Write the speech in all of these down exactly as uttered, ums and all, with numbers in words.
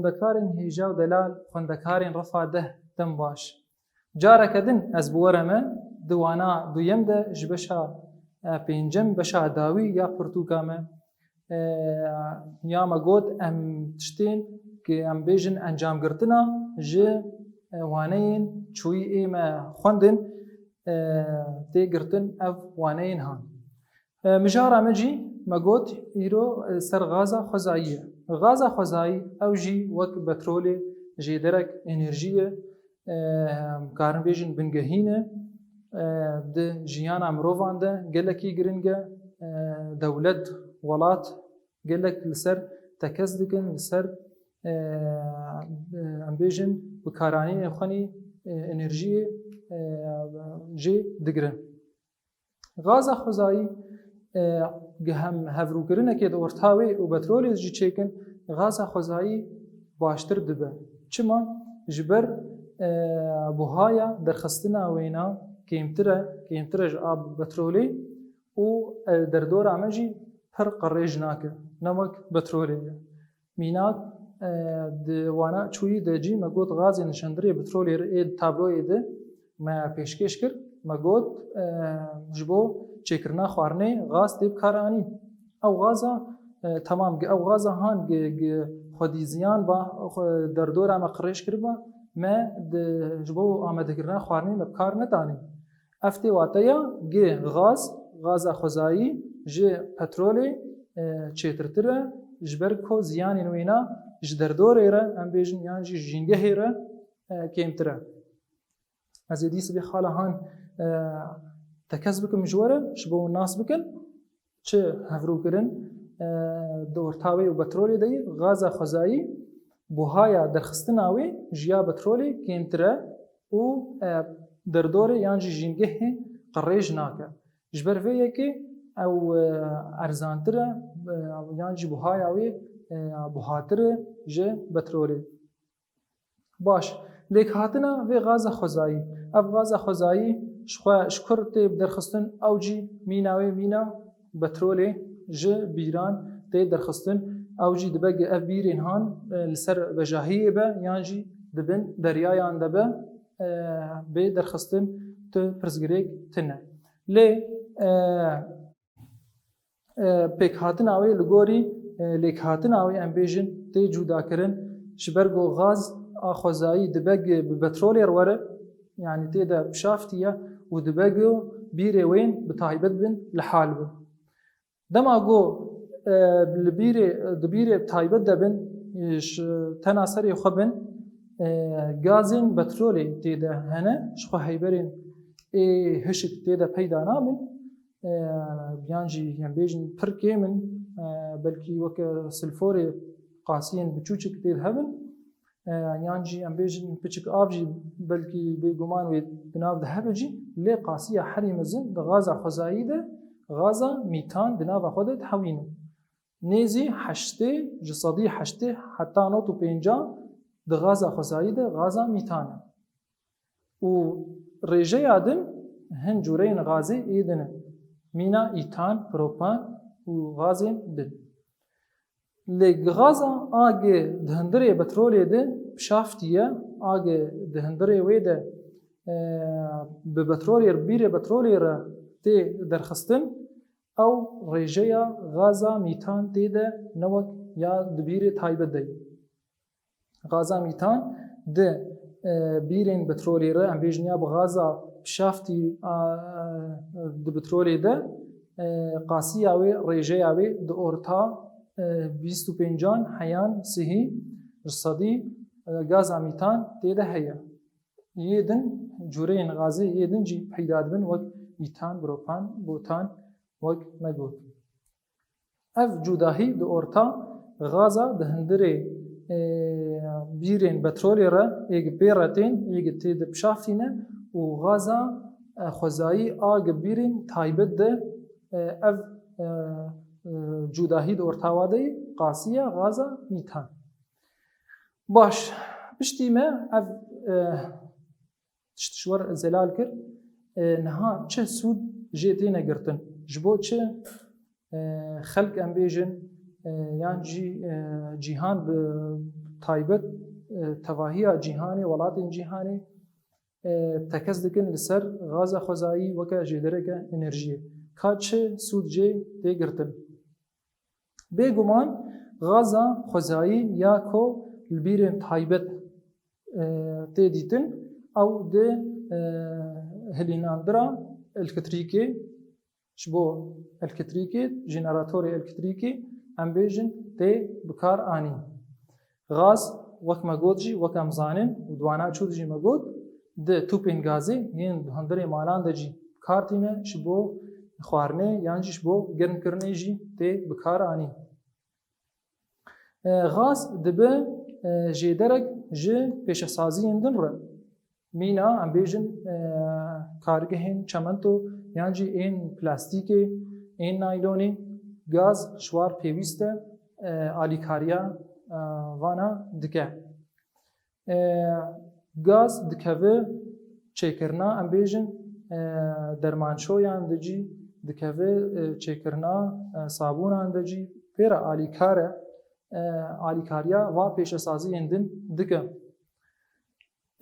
Xwendekarên hêja û delal, xwendekarên refa deh, dem baş. Careke din ez bi we re me, di wana duyem de ji beşa, e, pêncem, beşa dawî ya pirtûka me, e, ya me got, em tiştên, ku em bêjin, encamgirtina ji, e, waneyên çûyî ê me xwendin, e, tê girtin ev waneyên han. E, mijara me jî, me got, îro, e, ser gaza xwezayî ye. Gaza xwezayî, ew jî wek petrolê jêderek enerjî ye. E, karin bêjin bingehîn e. E, di jiyana mirovan de gelekî giring e. E, dewlet, welat gelek li ser tekez dikin, li ser, e, e, em bêjin, bikaranînê xwenî, e, enerjiyê, e, jê digirin. Gaza xwezayî, e, ge-, hem hevrûkirinekê di orta wê û petrolê jî çêkin, gaza xwezayî baştir dibe. Çima? Ji ber, e, buhaya derxistina wêna kêmtir e, kêmtir e ji a petrolê û, e, derdora me jî pir qirêj nake, ne wek petrolê ye. Mînak, e, di wana çûyî de jî me got gazên li şendirê petrolê re ê di tabloyê de me pêşkêş kir. Me got, e, ji bo çêkirina xwarinê gaz tê bikaranîn. Ew gaza, e, temam, gi-, ew gaza han gi-, gi-, xwedî ziyan ba, xwe derdora me qirêj kiriba, me di, ji bo amadekirina xwarinê me bi kar nedanîn. Ev tê wateya gi gaz, gaza xwezayî ji petrolê, e, çêtirtir e, ji ber ku ziyanên wêna ji derdorê re, em bêjin, yan jî ji jîngehê re, e, kêmtir e. Ez ê dî sibê xala han, e, tekez bikim ji we re, ji bo hûn nas bikin. Çi hevrûkirin, e, di orta wê û petrolê de yî, gaza xwezayî buhaya derxistina wê ji ya petrolê kêmtir e û, e, derdorê yan jî jîngehê qirêj nake. Ji ber vê yekê ew, e, erzantir e, e, yan jî buhaya wê, e, buhatir e ji petrolê. Baş, lêkhatina vê gaza xwezayî. Ev gaza xwezayî ji xwe ji kur tê derxistin, ew jî mîna wê mîna petrolê ji bîran tê derxistin. Ew jî dibe gi-, ev bîrên han, e, li ser vejahiyê be yan jî di bin deryayan de be, e, bê derxistin tu pirsgirêk tune. Lê, e, e, pêkhatina wê li gorî, e, lêkhatina wê, em bêjin, tê cudakirin, ji ber ku gaz a xwezayî dibe gi-, bi petrolê re were, yanî tê de pişaftiye û dibe ku bîrê wên bi taybet bin, li hal bin. Dema ku, e, li bîrê, di bîrê taybet de bin, e, ji tena serê xwe bin, e, gazên petrolê tê de hene, ji xwe heyberên ê hişk tê de peyda nabin, e, yan jî, em bêjin, pir kêm in, e, belkî weke silforê qasiyên biçûçik tê de hebin, e, yan jî, em bêjin, piçik av jî belkî bêguman wê di nav de hebe jî, lê qasiya herî mezin di gaza xwezayî de gaza mîtan di nava xwe de dihewîne. Nêzî heştê, ji sedî heştê heta nod û pêncah di gaza xwezayî de gaza mîtan e. Û rêjeya din hin cûreyên gazê ê din in. Mîna îtan, propan û gazên din. Lê gaza a gi di hundirê petrolê de pişaftiye, a gi di hundirê wê de, e, bi petrolê, bîrê petrolê re tê derxistin, ew rêjeya gaza mîtan tê de ne wek ya di bîrê taybet de ye. Gaza mîtan di, e, bîrên petrolê re, em bêjin ya bi gaza pişaftî, a, di petrolê de, e, qasiya wê, rêjeya wê di orta, e, bîst û pêncan heyan sihî ji sedî, e, gaza mîtan tê de heye. Yê din, cûreyên gazê yê din jî peyda dibin wek îtan, propan, butan, wek me got. Ev cudahî di orta gaza di hundirê, e, bîrên petrolê re, ê gi pê re tên, ê gi tê de pişaftîne û gaza, e, xwezayî a gi bîrên taybet de, e, ev, e, e, cudahî di orta wa de yî, qasiya gaza mîtan. Baş, piştî me ev, e, tişt ji we re zelal kir. E, niha çi sûd jê têne girtin? Ji bo çi, e, xelk, em bêjin, e, yan jî, e, cîhan bi taybet, e, tevahiya cîhanê, welatên cîhanê, e, tekez dikin li ser gaza xwezayî weke jêdereke enerjiyê. Ka çi sûd jê tê girtin? Bêguman gaza xwezayî ya ku li bîrên taybet, e, tê dîtin, ew di, e, hilînandira elektrîkê, ji bo elektrîkê, jeneratorê elektrîkê, em bêjin, tê bi kar anîn. Gaz, wek me got jî, wek em zanin û di wana çû de jî me got, di tûpên gazê yên di hundirê malan de jî bi kar tîne ji bo xwarinê yan jî ji bo germkirinê jî tê bi kar anîn. E, gaz dibe, e, jêderek ji pêşesaziyên din re. Mîna, em bêjin, e, kargehên çemento yan jî ên plastîkê, ên naylonê, gaz ji war pêwîst e, e, alîkariya, e, vana dike. E, gaz dikeve çêkirina, em bêjin, e, dermançoyan de jî dikeve, e, çêkirina, e, sabûnan de jî pê re alîkar e, e, alîkariya va pêşesaziyên din dike.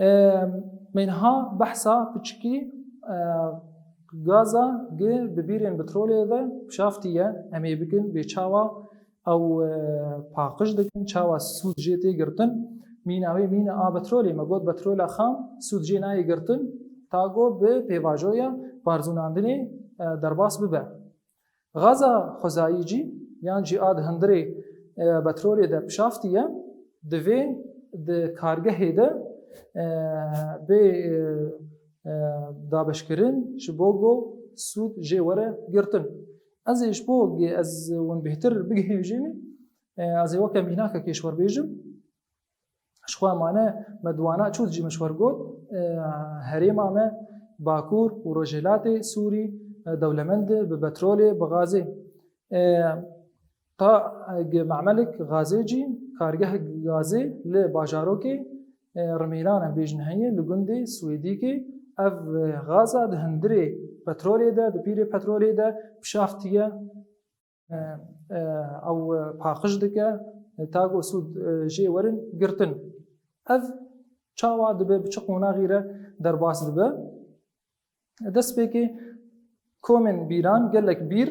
E, me niha behsa piçikî, e, gaza gi bi bîrên petrolê ve pişaftiye, em ê bikin bê çawa ew, e, paqij dikin, çawa sûd jê tê girtin. Mîna wê mîna a petrolê, me got petrola xam sûd jê nayê girtin, ta ku bi pêvajoya parzûnandinê, e, derbas bibe. Gaza xwezayî jî, yan jî a di hundirê, e, petrolê de pişaftiye, divê di kargehê de, e, bê, e, e, dabeşkirin, ji bo ku sûd jê were girtin. Ez ê ji bo ge-, ez hûn bêhtir bigihêjînim, e, ez ê weke mînakekê ji we bêjim. Ji xwe mane me di wana çû de jî me ji we got, e, herêma me Bakur û Rojhilatê Sûrî, e, dewlemend e bi petrolê, bi gazê. E, ta, e, ge-, me'melik gazê jî, kargeh gazê li bajarokê, e, Rimêlan em bêjin heye, li gundê Swêdîkê. Ev, e, gaza di hundirê petrolê de, di pîrê petrolê de pişaftiye. E, e, ew, e, paqij dike, e, ta ku sûd, e, jê werin girtin. Ev çawa dibe, bi çi qonaxî re derbas dibe? Destpêkê komên bîran, gelek bîr,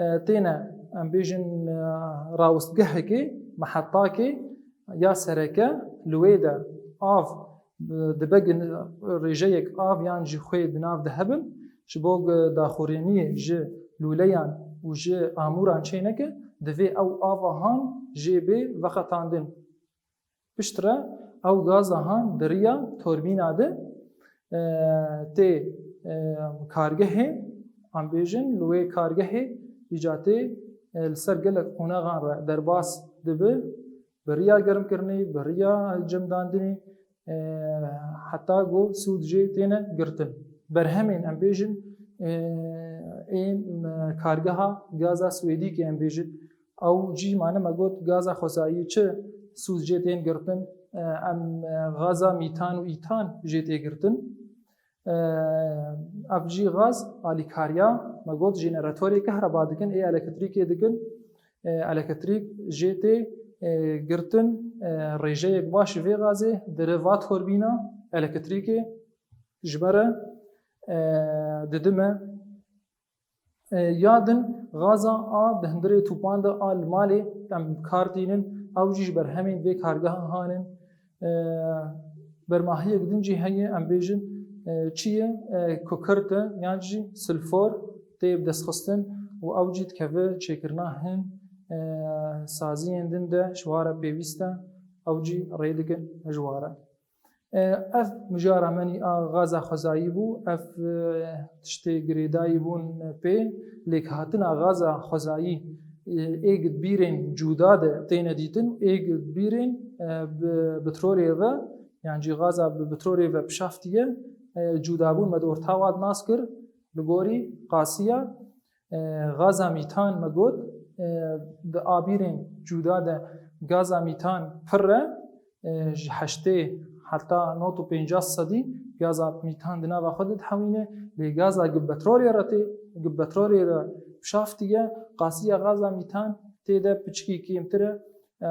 e, têne, em bêjin, e, rawistgehekê, mehetakê ya sereke, li wê de av, e, dibe gin-, rêjeyek av yan jî xwê di nav de hebin, ji bo ku daxuyaniyê ji lûleyan û ji amûran çêneke, divê ew ava han jê bê veqetandin. Piştre ew gaza han di riya torbîna de, e, tê, e, kargehê, em bêjin, li wê kargehê îca tê, e, li ser gelek qonaxan re derbas dibe, bi riya germkirinê, bi riya cemdandinê, e, heta ku sûd jê têne girtin. Berhemên, em bêjin, e, ên, e, kargeha gaza Swêdîkê, em bêjin, ew jî mane me got gaza xwezayî çi sûd jê tên girtin, e, em, e, gaza mîtan û îtan jê tê girtin. E, ev jî gaz alîkariya me got jeneratorê kehreba dikin, ê elektrîkê dikin. E, elektrîk jê tê, e, girtin, e, rêjeyek baş ji vê gazê dire va torbîna elektrîkê ji me re, e, didime. E, ya din gaza a di hundirê tûpan de a li malê em bi kar tînin, ew jî ji berhemên vê kargeha han in. E, bermahiyek din jî heye, em bêjin, e, çi ye, e, kukurt e, yan jî silfor tê bi dest xistin û ew jî dikeve çêkirina hin, e, saziyên din de ji wa re pêwîst e, ew jî rê dikin ji wa re. E, ev mijara menî a gaza xwezayî bû. Ev, e, tiştê girêdayî bûn pê. Lêkhatina gaza xwezayî, e, êk di bîrên cuda de têne dîtin, êk di bîrên, e, bi petrolê ve, yan jî gaza bi petrolê ve pişaftiye, e, cudabûn me di orta wa de nas kir, li gorî qasiya, e, gaza mîtan me got, e, di abîrên cuda de gaza mîtan pir e, e, ji heştê heta nod û pêncas sedî gaza mîtan di nava xwe de dihewîne, lê gaza gi petrolê re tê, gi petrolê re pişaftiye, qasiya gaza mîtan tê de piçikî kêmtir e, e,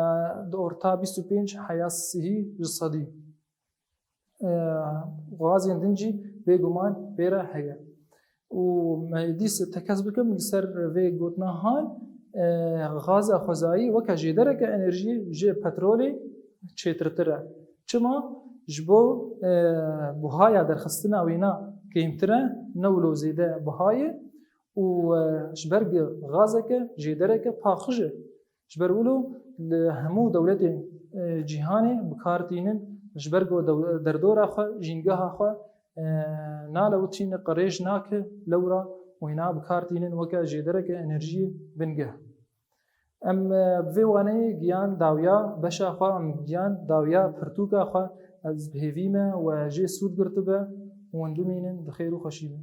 di orta bîst û pênc heya sihî ji sedî. E, Gazên din jî bêguman pê re heye. Û me dîs tekez bikim li ser vê gotina han, e, gaza xwezayî weke jêdereke enerjiyê ji petrolê çêtirtir e. Çima? Ji bo, e, buhaya derxistina wêna kêmtir e, ne wilo zêde buha ye û, e, ji ber gazeke jêdereke paqij e. Ji ber wilo li hemû dewletên, e, cîhanê bi kar tînin, ji ber ku dew-, derdora xwe, jîngeha xwe, e, nalewitîne, qirêj nake lewra û hêna bi kar tînin weke jêdereke enerjiyê bingeh. Em, e, bi vê waneyê giyan dawiya beşa xwe, em giyan dawiya pirtûka xwe, ez bi hêvî me we jê sûd girtibe û hûn bimînin di xêr û xweşî de.